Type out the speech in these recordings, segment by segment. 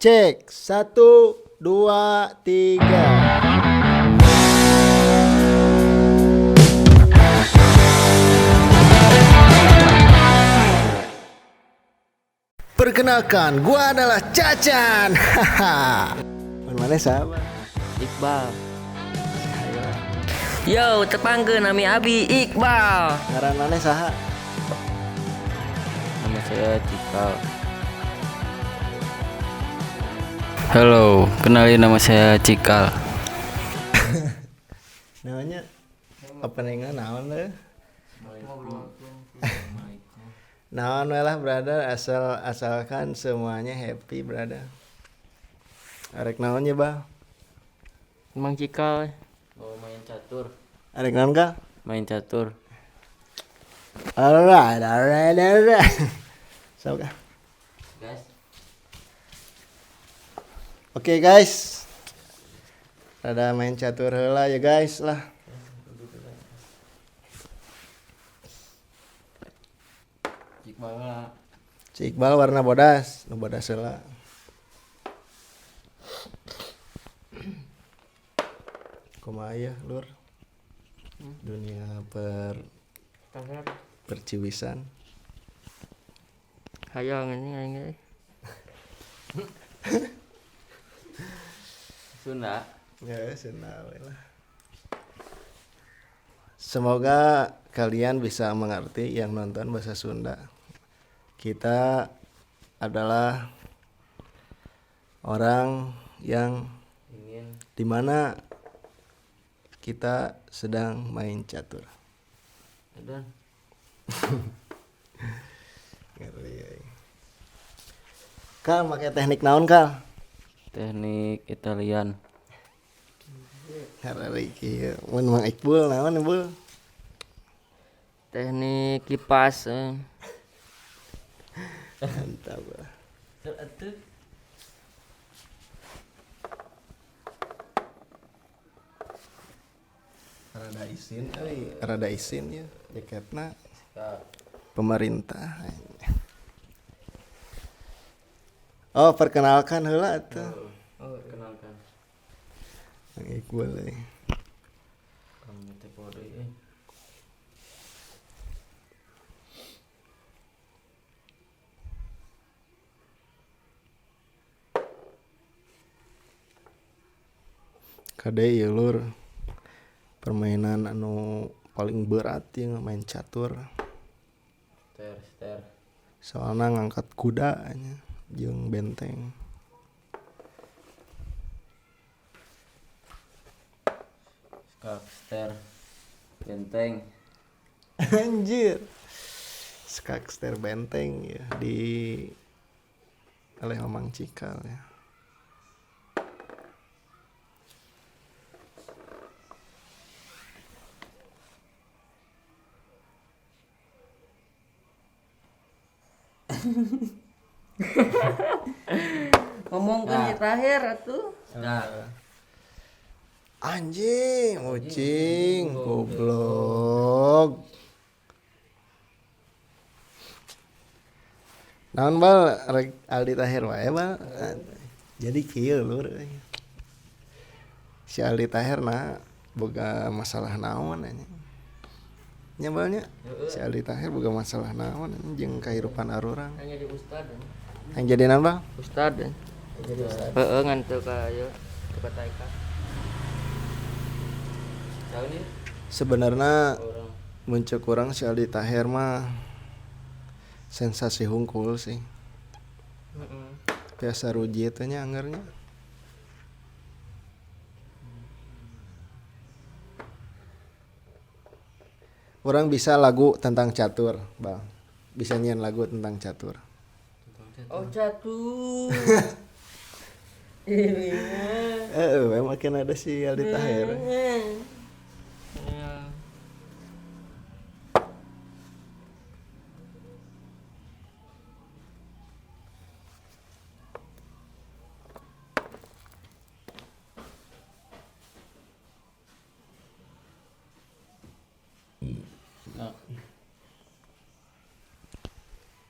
Cek 1, 2, 3. Perkenalkan, gua adalah Cacan. Hahaha. Mana siapa? Iqbal. Yo, tepangkeun nami Abi Iqbal. Ngaran maneh saha? Nama saya Cikal. Halo, kenalin nama saya Cikal. Namanya openingnya naon deh? Naon we lah brother, asalkan semuanya happy brother. Arek naon ya, Bang? Mang Cikal. Mau main catur. Arek naon ka? Main catur. Alright, alright, alright. So, ka? Guys. Oke guys. Rada main catur heula ya guys lah. Iqbal lah. Si Iqbal warna bodas, nu bodas heula. Kumaha ya, Lur? Dunia perciwisan. Hayang ini aing ge. Sunda. Ya, Sunda we lah. Semoga kalian bisa mengerti yang nonton bahasa Sunda. Kita adalah orang yang ingin dimana kita sedang main catur. Dan Ngeri, ya. Kal, pakai teknik naon, Kal? Teknik Italian. Ngeri kieu. Mun Mang Iqbal naon, Iqbal? Teknik kipas. Mantap. Rada isin euy, rada isin ya jaketna pemerintah. Oh, perkenalkan heula atuh. Oh, perkenalkan. Mang Iqbal euy. Kamu teh podo euy. Kade ieu lur. Permainan anu paling berat ya main catur. Ter, ter. Soalna ngangkat kuda nya jeung benteng. Skak, ster, benteng. Anjir. Skak, ster, benteng ya di oleh Mamang Cikal ya. Ngomongkeun nah. Terakhir atuh. Nah. Anjing, ucing, goblok. Naon bal rek Aldi Taher wae bal. Jadi kieu lur. Si Aldi Taher na boga masalah naon anjing. Nya balnya si Aldi Taher boga masalah naon anjing jeung kahirupan arurang. Hanya jadi ustad. Yang jadi naon bal? Ustad. Jadi ustad. Heeh, ngan teu ka ieu, teu ka TK. Sebenarnya muncul kurang si Aldi Taher mah sensasi hungkul sih. Biasa ruji teh nya anggernya. Orang bisa lagu tentang catur, Bang. Bisa nyian lagu tentang catur. Oh, catur. Ini mah. Makin ada si Aldi Taher. Ya.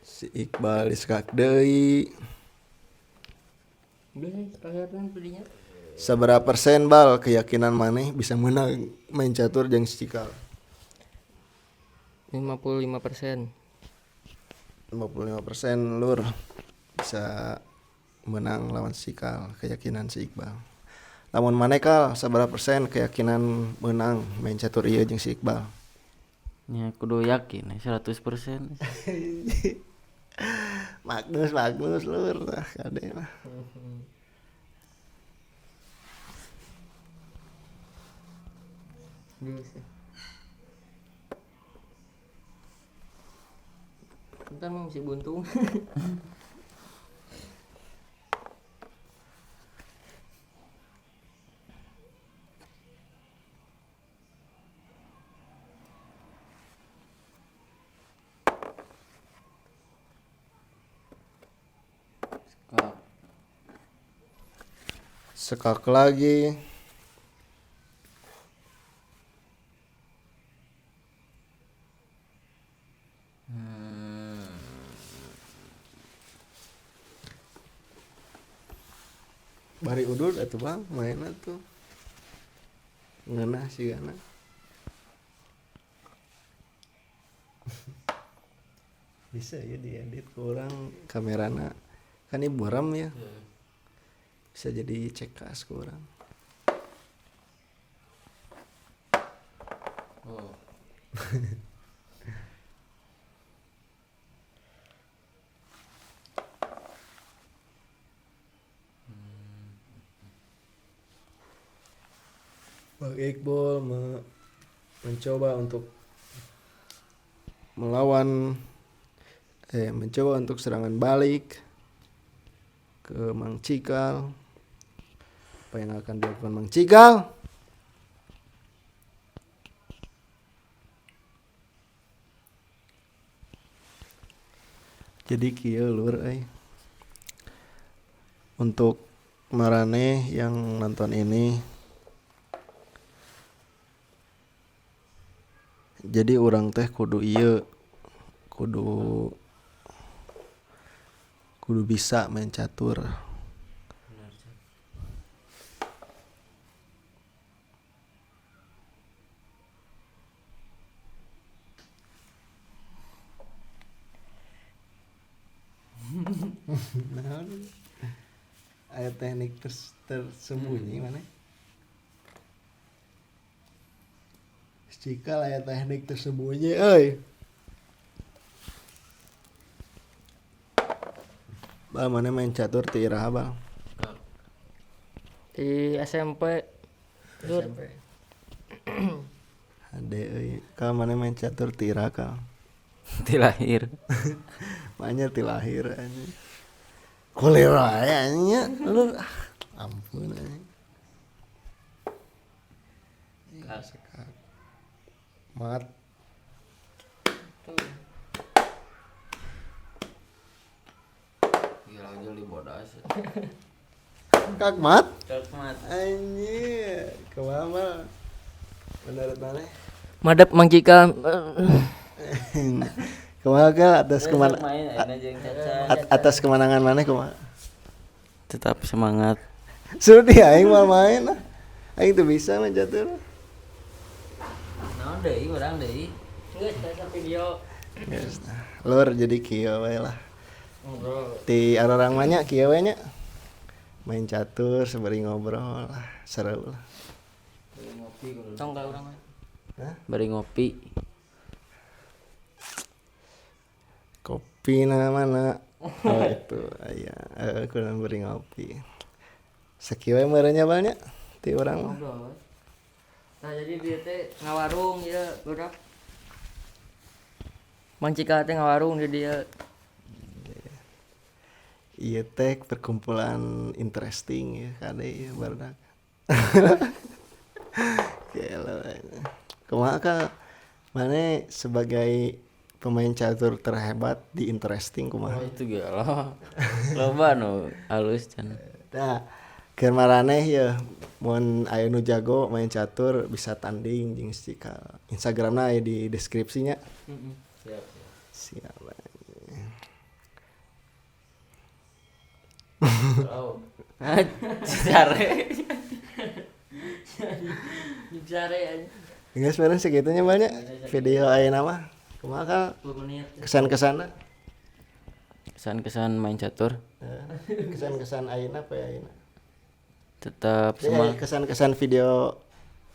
Si Iqbal diskak deui. Sabaraha persen bal keyakinan maneh bisa menang main catur jeung si Cikal? 55%. 55% lur bisa menang lawan si Cikal, keyakinan si Iqbal. Lamun maneh Kal, sabaraha persen keyakinan menang main catur ieu jeung si Iqbal? Ya kudu yakin 100%. Magnus Magnus lur tah kade lah. Bisa. Ntar mau si buntung. Sekak. Sekak lagi. Bari udud atuh bang, mainna tuh. Ngeunah sigana. Bisa ya diedit kurang kamerana. Kan ini buram ya. Bisa jadi cekas kurang. Oh. Bang Iqbal mencoba untuk melawan mencoba untuk serangan balik ke Mang Cikal. Apa yang akan dilakukan Mang Cikal? Jadi kieu lur euy. Untuk maraneh yang nonton ini, jadi urang teh kudu ieu, kudu bisa main catur. Nah, ada teknik tersembunyi mana? Cikal aya teknik tersembunyi euy. Bal mana main catur ti iraha bal? Di SMP. SMP. Ade euy, kal mana main catur ti iraha kal? Ti lahir. Makanya ti lahir anjing. Kolera aya nya lu ampun anjing. Sekak. Mat. Gila aja li bodas. Kak mat? Kak mat. Anjir, kumaha mal? Menurut maneh? Madep Mang Cikal. Kumaha ka atas atas kemenangan maneh kumaha? Tetap semangat. Suruh dia aing mal main lah. Aing tuh bisa main catur. Naon deui urang deui. Geus teh video. Geus nah. Lur jadi kieu we lah. Ti arorang mah nya kieu we nya. Main catur sebari ngobrol lah, seru lah. Bari ngopi tong ka urang mah. Hah? Bari ngopi. Kopi na mana? Oh itu aya, kurang bari ngopi. Sakieu we meureun nya bal nya ti urang mah. Nah jadi dia teh ngawarung ya budak. Mang Cikal teh ngawarung di dia. Iya teh perkumpulan interesting ya kade ya barudak. Gila. Kumaha ka mane sebagai pemain catur terhebat di interesting kumaha? Oh, itu gila. Loba nu halus can. Nah, keur maraneh ya mun aya nu jago main catur bisa tanding jeung si Cikal. Instagramna aya di deskripsinya. Heeh. Siap. Siap. Siap. Oh. Sare. Sare aja. Geus meureun segitunya banyak video ayeuna mah. Kumaha, Kal? 10 menit. Kesan-kesanna? Kesan-kesan main catur. Kesan-kesan ayeuna apa ya ayeuna? Tetap Ya, semangat, kesan-kesan video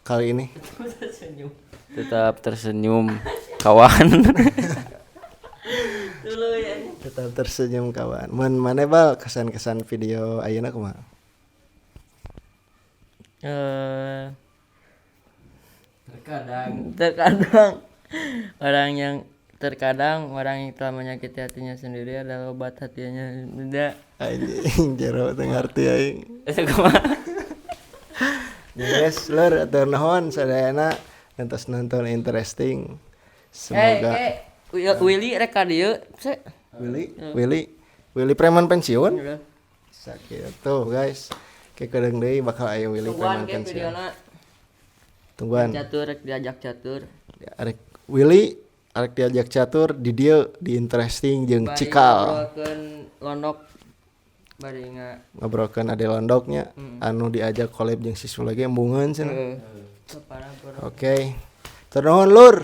kali ini. Senyum. Tetap tersenyum, kawan. Dulu ya. Tetap tersenyum, kawan. Mun maneh, Bal, kesan-kesan video ayeuna kumaha? Terkadang Terkadang orang yang telah menyakiti hatinya sendiri adalah obat hatinya tidak. Anjing, jero teu ngarti aing. Itu kumaha? Yes, lur, atur nuhun sadayana entos nonton interesting. Semoga Eh, eh, Willy rek ka dieu se. Willy, Willy, Willy preman pensiun. Sakit tuh, guys. Kayak kedeung deui bakal aya Willy Tungguan preman ke pensiun. videona. Tungguan. Catur, rek diajak catur. Arek Willy arek diajak catur di dieu di interesting jeung Bari Cikal. ngobrolkeun londok bari nga Ngobrolkeun ade londoknya anu diajak collab jeung si Sule ge embungeun cenah. Heeh. Parah, bro. Oke. Nuhun, lur.